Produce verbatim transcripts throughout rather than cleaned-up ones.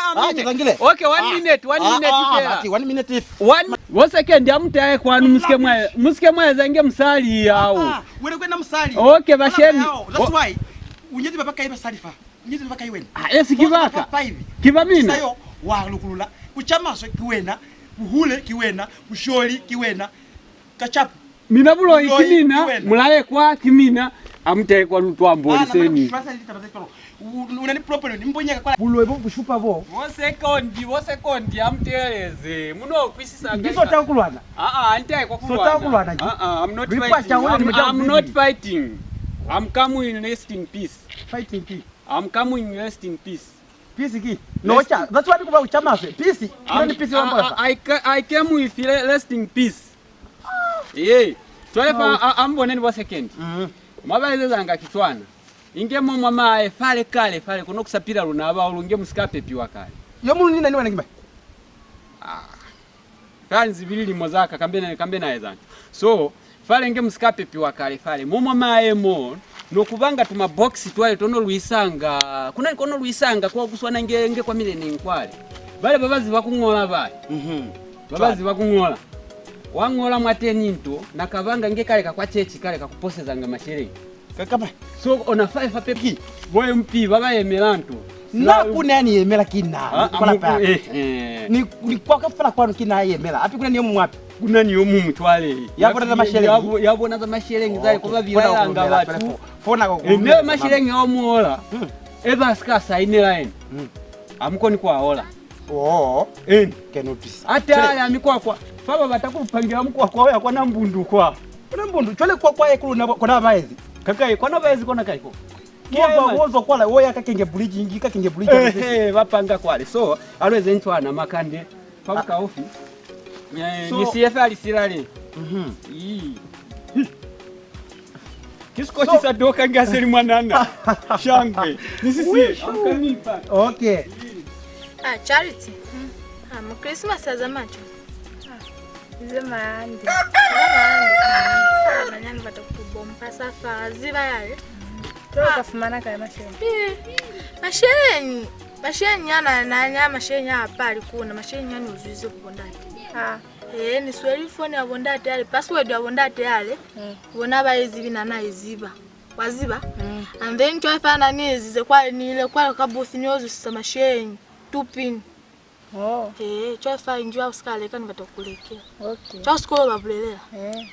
ah, ah, ah, minute. Okay, one minute, one minute fela. Ati, one minute if. One, bo second, amutaye kwanu, musike mwa, musike mwa eza inge musali yao. Ah, wena kwena musali. Okay, bashemi. That's why. Unyeti baba kai basali fa. Unyeti baba kai wena. Ah, esi kibaka. Kiba mina. Sayo, wa lukulula. Kucha maswe ki wena. Kuhule ki wena. Kusholi ki wena. Kachapu. Mina buloi ki mina, mulaekwa ki mina, amutele kwa lutwambo liseni. Buloi bo bushupa bo. Bo sekondi, bo sekondi, amuteeleze. Muno kwisisa. Ngiso ta kulwana. Ah, ah, antaye kwa kulwana. So ta kulwana. Ah, ah, I'm not fighting. I'm, I'm not fighting. I'm coming in rest in peace. Fighting peace. I'm coming in rest in peace. Peace ki? No, cha, that's why nikuba ucha maswe. Peace. Kile ni peace wa mbola. I, I, I came with rest in peace. Ee, cwale fa a, a mbone ni bo second. Mwa ba ezezanga ki cwana. Inge mo mwa mahae fale kale fale kono ku sa pila luna ba ulunge mu si ka pepiwa kale. Yo mulu ni na ni wena ki mañi? Ah. Fa nzibili lilimo za ka kambe na, kambe na ezanga. So, Fale nge mu si ka pepiwa kale fale, mo mwa maemo, no ku banga tuma box twale to no lu isanga, ku na ni ko no lu isanga kwa ku swana nge, nge kwa mileneñi kwale. Bale ba ba ziba ku ñola bale. Mhm. Ba ba ziba ku ñola. Wa ñola mwateni nto, na ka banga nge kale ka kwa chechi kale ka ku posezanga masheleñi. Ka, kapa. So, ona fa, fa pepi. Bo M P ba ba yemela nto. Na ku na ni yemela ki na, ah, kwa lapa. Eh, eh. Ni, ni kwa ka fela kwanu ki na yemela. Api ku na ni yo muñwi api? Ku na ni yo muñwi cwale. Ya bona za masheleñi. Ya bo-, ya bona za masheleñi zale kwa ba bilaelanga batu. Fona ko. Eh, ne masheleñi a o muola. Hmm. E ba si ka sainela ene. Hmm. A mu koni ku a ola. Oh. Eni. Ke no utwisisa. Ate ale a mikwakwa. Fa ba bata ku lu pangela mukwakwa o ya kwa Nambundu kwa. Kwa Nambundu, cwale kwa, kwa ye ku luna kwa, kwa na ba ezi. Kakai, kwa na ba ezi kona kai ko? Ki wo zwa kwala, wo ya ka Kenge Bridge, ingi ka Kenge Bridge. Eh, eh, ba panga kwale. So, a lu eze ncwana makande. Fa bukaufi. Eh, so, ni siye fa lisila le. Mhm. Ii. Ki sikoci sa doka nge a se li mwanana. Shangwe. Ni sisi, wishu. Okay. Ah, Charity. Ah, mu Christmas a zama cwañi? Ah, ize mande. Ize mande. Ah, manyani bata ku bompa sa fa. Ziba yale. Cwale u ka fumana kai masheleñi? Eh, masheleñi. Masheleñi ana, na, na masheleñi a pali kuna, masheleñi ani uzwize ku bondate. Ah. Eh, ni sweli foni ya bondate yale, password ya bondate yale. Mm. Bona ba izibi, na na iziba. Wa ziba? Mm. And then cwale fa na ni ezize kwale, ni ile kwale ka booth ni yo zwisisa masheleñi. Two pin. Oh. Eh, cwale fa inji wa u si ka leka ni bata ku ku lekela. Okay. Cwale u si ke wa ba bulelela. Eh.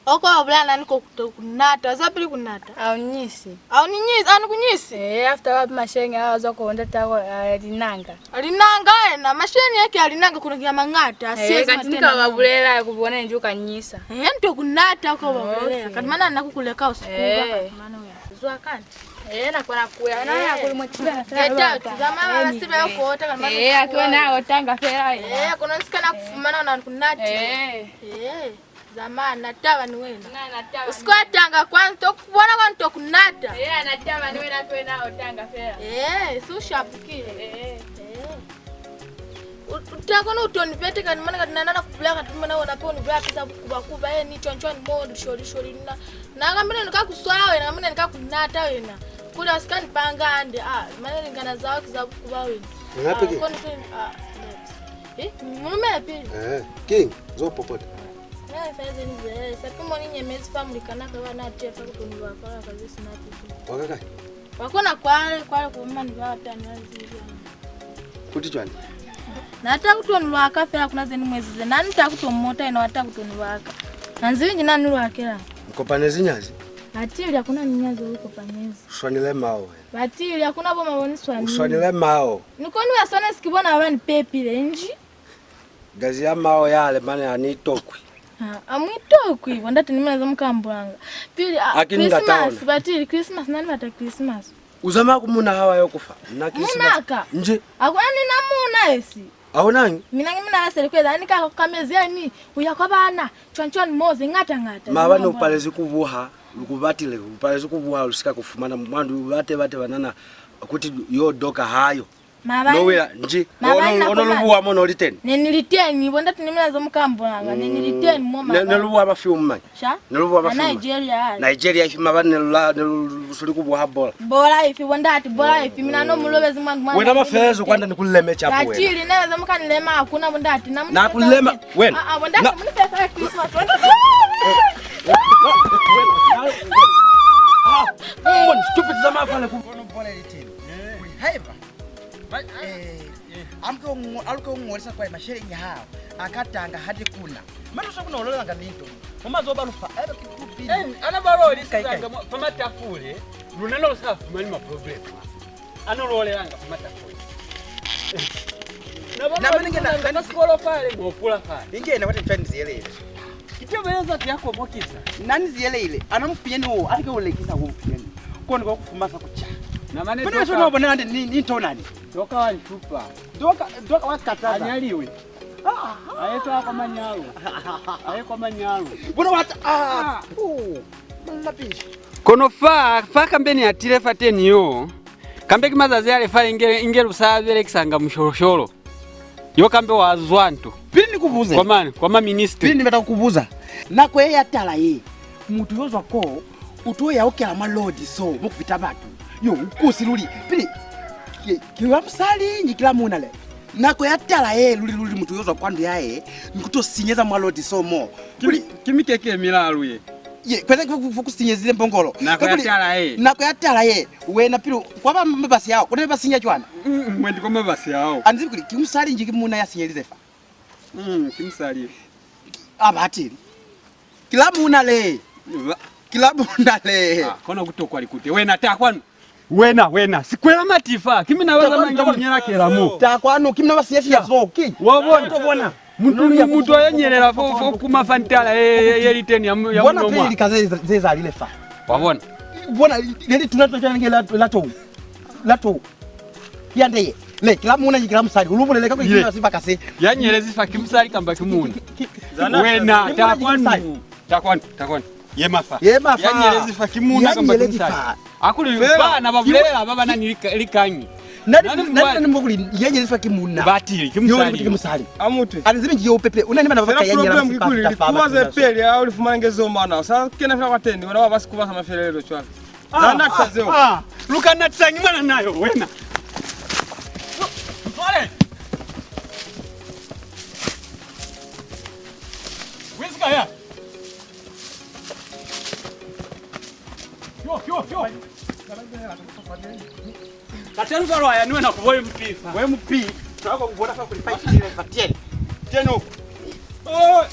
Oko wa bulela na ni ko ku to ku nata, za pili ku nata. A u nyisi. A u ni nyisi, a ni ku nyisi. Eh, after wa masheleñi a zwa ku ndata ko, a linanga. A linanga ena, masheleñi yake a linanga kuna ki a mañata, a siezi matena. Eh, kanti ni ka ba bulela ku bona inji u ka nyisa. Eh, ni to ku nata ko ba bulela. Okay. Kanti mana na ku ku leka u si ku ba, eh, kanti mana u ya. Zwa kanti. Eh, na kona ku ya. Na ya kuli mwa tibela fela. Get out. Ba mama ba sibe yo kota, kanti mana. Eh, a ki wena o tanga fela. Eh, kono ni si ka na ku fumana na ku nati. Eh. Eh. Zamani, na taba ni wena. Na, na taba ni wena. U si ka tanga kwa nto, ku bona kwa nto ku nata. Eh, na taba ni wena, ki wena o tanga fela. Eh, si u shapukile. Eh. Eh. U, u ta kona u to ni pete kani mwana kati na, na, na ku bulela kati mwana wona pe u ni bulela ki za bukuba kuba, eh, ni cwani cwani mo, lisholi sholi na. Na kambe ne ni ka ku swala wena, kambe ne ni ka ku nata wena. Kuli u si ka ni panga hande, ah, mane lingana za hao ki za bukuba wena. Ngapi ki? Ah, kono, ah, eh, mu lumele pili. Eh, kiñi? Zo popota. Na feze ni ze, sa pimo ni nyemezi fa mulikanaa ka ba na tefa ku to ni lwaka ka ze sina tutu. Wa ka kai? Wa kona kwale, kwale ku mani ba tani wa zibi. Kuti cwani? Na ta ku to ni lwaka fela, ku na ze ni mu ezize. Na ni ta ku to mota, yena wa ta ku to ni lwaka. Na nzibi nji na ni lwakela. Mu kopanezi nyazi? Batili, ha ku na ni nyazi u kopanezi. U swanile mao wena. Batili, ha ku na bo ma bo ni swanile. U swanile mao. Ni koni ba swanezi ki bona ba ba ni pepile, nji? Gazi ya mao yale mane ha ni i tokwi. Ha, ha mu i tokwi, bo ndate ni mina ze mu ka ambulanga. Pili, ah, Christmas, batili, Christmas, na ni bata Christmas. U zamaya ku muuna hao a yo ku fa. Na Christmas. Muuna ka? Nji? Ha ku na ni na muuna esi. Ha u na ñi? Mina ki mina ba seli ku eza, ni ka, ka mezi a ni, u ya kwa bana, cwani cwani mo, ze ñata ñata. Maabani u palezwi ku buha, lu ku batile, u palezwi ku buha, lu si ka ku fumana, mwa ndu, bate, bate banana, kuti yo doka ha yo. Maabani. No wela, nji, ono, ono lu buha mo no li teñi. Ne ni li teñi, bo ndate ni mina ze mu ka ambulanga, ne ni li teñi mo maabani. Ne lu buha ba film mañi? Sha? Ne lu buha ba film. Nigeria. Nigeria ifi maabani ne lu la, ne lu, lu suli ku buha bola. Bola ifi bo ndate, bola ifi, mina no mu lobezi mwa ndu mwa. Wena mafelezo kwanda ni ku leme chapo wena. Batili, ne ze mu ka ni lema, ha ku na bo ndate, na mu ni lema wena. Ah, ah, bo ndate, mu ni fe fa Christmas. Ah, mbona stupid za mafale ku. Kono bola litini. Kuli haiba, eh, a mu ke u ngo-, a lu ke u ñolisa kwale masheleñi a hao a ka tanga hande ku na. Mane u sa kona ku lolelanga minto. Mwa mazoho ba lu fa, eh, ki tupi. Eh, ana ba lo lisanga mwa, fa matafule, luna ne lu sa fumani ma problem. Ana lolelanga fa matafule. Na ba lo lisanga fa sikolo fale, mo pula fale. Inge na kwate twa ni ziyelele. Ki taba ye za ku ya komokisa. Na ni ziyeleile, ana mupinyani wo, a li ke u lekisa wo mupinyani. Koni kwa ku fumasa ku ca. Na mane doka. Pele sona bona nande ni, ni nto nani. Doka wa ntupa. Doka, doka wa kataza. A nyaliwe. Ah, ah. A ye kwa manyalo. A ye kwa manyalo. Bona wa ta, ah. Ah. Oh. Mlapishi. Kono fa, fa kambe ni atile fateni yo. Kambe ki mazazi ale fa inge, inge lu sa belekisanga musholosholo. Yo kambe wa zwa nto. Pili ni ku buze. Kwa mani, kwa ma ministry. Pili ni bata ku ku buza. Nako ye ya tala ye, mutu yo zwa koo, u to ya okela mwa lodi so, mo ku fita batu. Yo, u kusi luli. Pili, ki, ki wa musali, ni ki la muuna le. Nako ya tala ye, luli, luli, mutu yo zwa kwa ndu ya ye, ni ku to sinyeza mwa lodi so mo. Ki mi-, ki mikeke ye milalu ye. Ye, kweza ku, ku, ku sinyezile mbongolo. Nako ya tala ye. Nako ya tala ye, wena pili, kwa ba mabasi ao, kuna ba sinya cwana. Mm, mm, mwendi kwa mabasi ao. Anzi kuli, ki musali nji ki muuna ya sinyelize fa. Mm, ki musali. A batili. Ki la muuna le. Ba- Ki la muuna le. Ah, kona kutokwa likute. Wena, ta kwanu. Wena, wena, sikwela matifa. Ki mina ba zamanga ku nyela kela mo. Ta kwanu, ki mina ba siya siya zo, ki. Wa bona? To bona. Mutu, mutu ya nyelela fo, fo kuma fantala ye, ye, ye liteni ya mu-, ya mulomo. Bona pili lika ze, ze zalile fa. Wa bona? Bona, le lituna to tjana nge la, la tou. La tou. Yande ye. Le, ki la muuna, ki la musali. U lu bulele ka ku itumela sibaka se. Ya nyelezi fa ki musali kamba ki muuna. Wena, ta kwanu. Ta kwanu, ta kwanu. Yema fa. Yema fa. Ya nyelezi fa ki muuna kamba ki musali. Akuli bana ba bulela ba ba na ni lika-, likañi. Nani, nani, nani mbo kuli ya nyelezi fa ki muuna. Batili, ki musali. Ki musali. A mutwe. Ali zibi nji yo pepe. Una ni bana ba ka ya nyela problem ki kuli likuba ze peli, a u li fumana nge zo mana. Sa kena fela kwa teni, wena wa ba sikuba sa mafelelo cwale. Za natisa zeo. Ah, lu ka natisañi mwanana yo, wena? Mzwale! Wizika ya. Yo, yo, yo. Katenu fa lwaya ni wena ku bo M P fa. Bo M P. Twa kwa ku bona fa kuli fa itile fa ten. Ten. Oh.